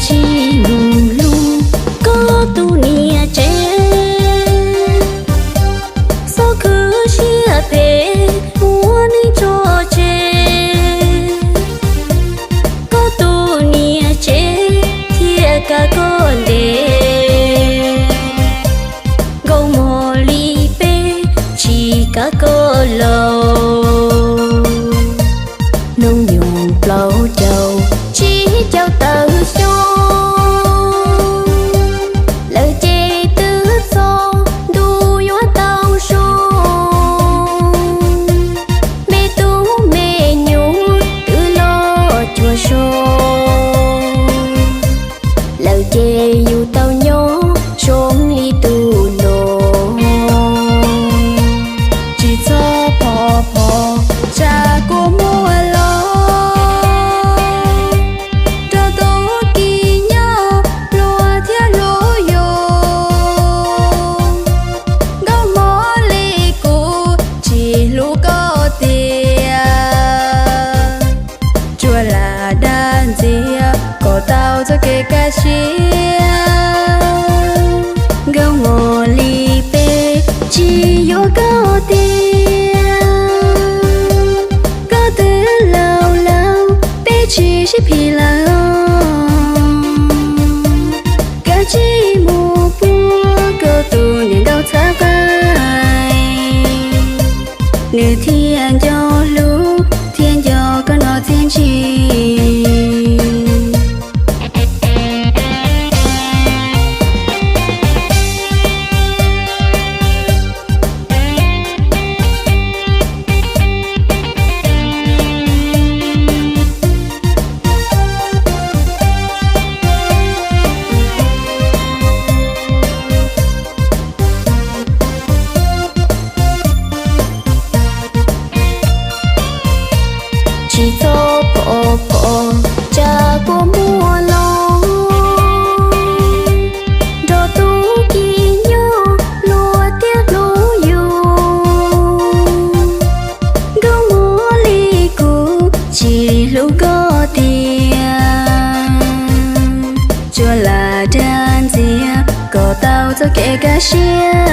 Tsis mus hlub koj tus niam tsev, txhob khwv siab phem muab neeg tso tseg. Koj tus niam tsev thiaj kav koj ntev, nkauj mog li peb tsis kav koj laus. Hnub nyoog plaub caug tsib caug tawm xyoo, lawm ces twb txog ntuj yuav tau zoo. Me tub me nyuam twb loj cuag zoo, lawm ces yus tau nyob zoo li tus no. Tsis txhob phov phom tsa kua muag los, rau tus kis nyob luag thiab hlub yus. Nkauj mog li kuv tsis hlub koj tiag, tsuas lam dag ntxias kom tau txoj kev kaj siab. Nkauj mog li peb tsis yuav koj tiag, koj twb laus lawm peb tsis sib phim lawm. Kav tsij mus puag koj tus niam nkauj txhav qaib, nws thiaj nco hlub thiab nco koj no txiaj ntsig. Tsis txhob phov phom tsa kua muag los, nrog tus kis nyob luag thiab hlub yus. Nkauj mog li kuv tsis hlub koj tiag, tsuas lam dag ntxias kom tau txoj kev kaj siab.